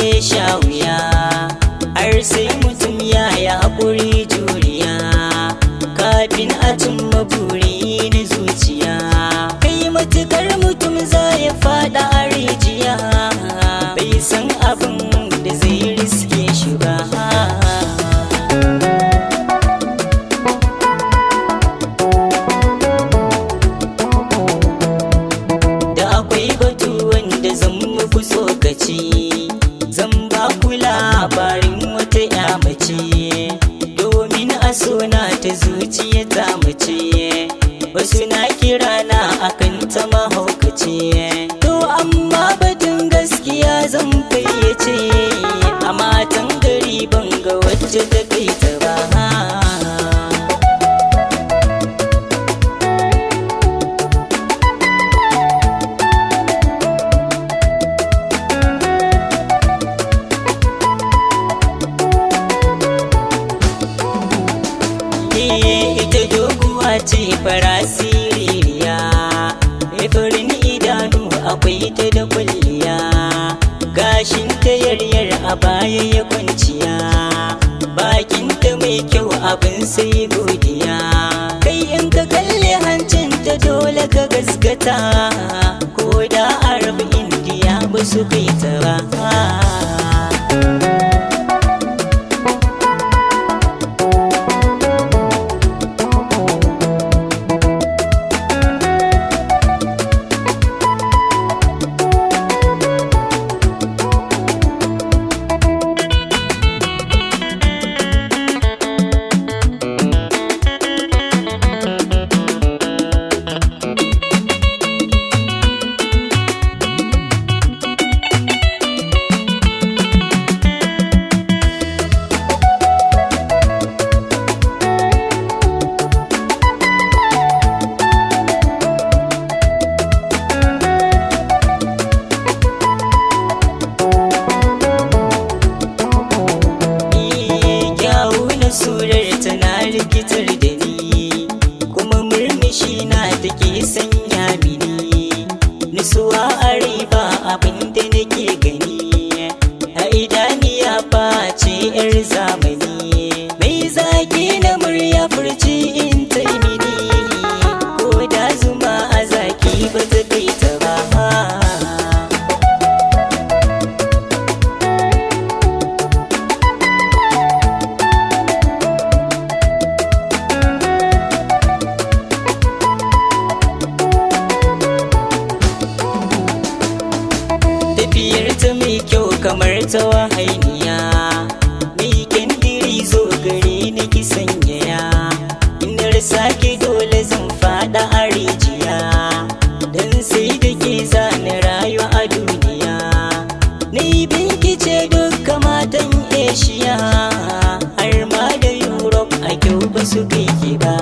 ya sha wuya, har sai mutum ya yi haƙuri juriya, kafin a cimma buri na zuciya. Kai matukar mutum za ya fada a rijiya, bai san abin da zai riske shi ba. Da akwai batu wanda zan muku tsokaci, zan ba ku labarin wata ya mace, domin a sona ta zuciya ta mace. Wasu na kira na akan ta mahaukaci, to amma batun gaskiya zan fayyace, a matan gari ban ga wacce ta kai ta ba. Ita doguwa ce fara siririya, mai farin idanu, akwai ta da kwalliya, gashin ta yaryar a baya ya kwanciya, bakin ta mai kyau abin sai godiya. Kai in ka kalle hancin ta dole ka gaskata, ko da Arab, Indiya ba su kai ta ba. Kyawu na surar tana rikitar da ni, kuma murmushi na take sanya mini nutsuwa a rai, ba abin da nake gani a idaniya face yar zamani mai zaki na murya, furci in ta mini ko da zuma a zaki ba ta kai ta ba. Tafiyar ta mai kyau kamar ta wahainiya, mai kyandiri, zo gare ni ki sanyaya. In rasa ki dole zan fada a rijiya, dan sai da ke zani rayu a duniya. Ni binkice dukka matan Asia har ma da Europe, a kyau ba su kai ki ba.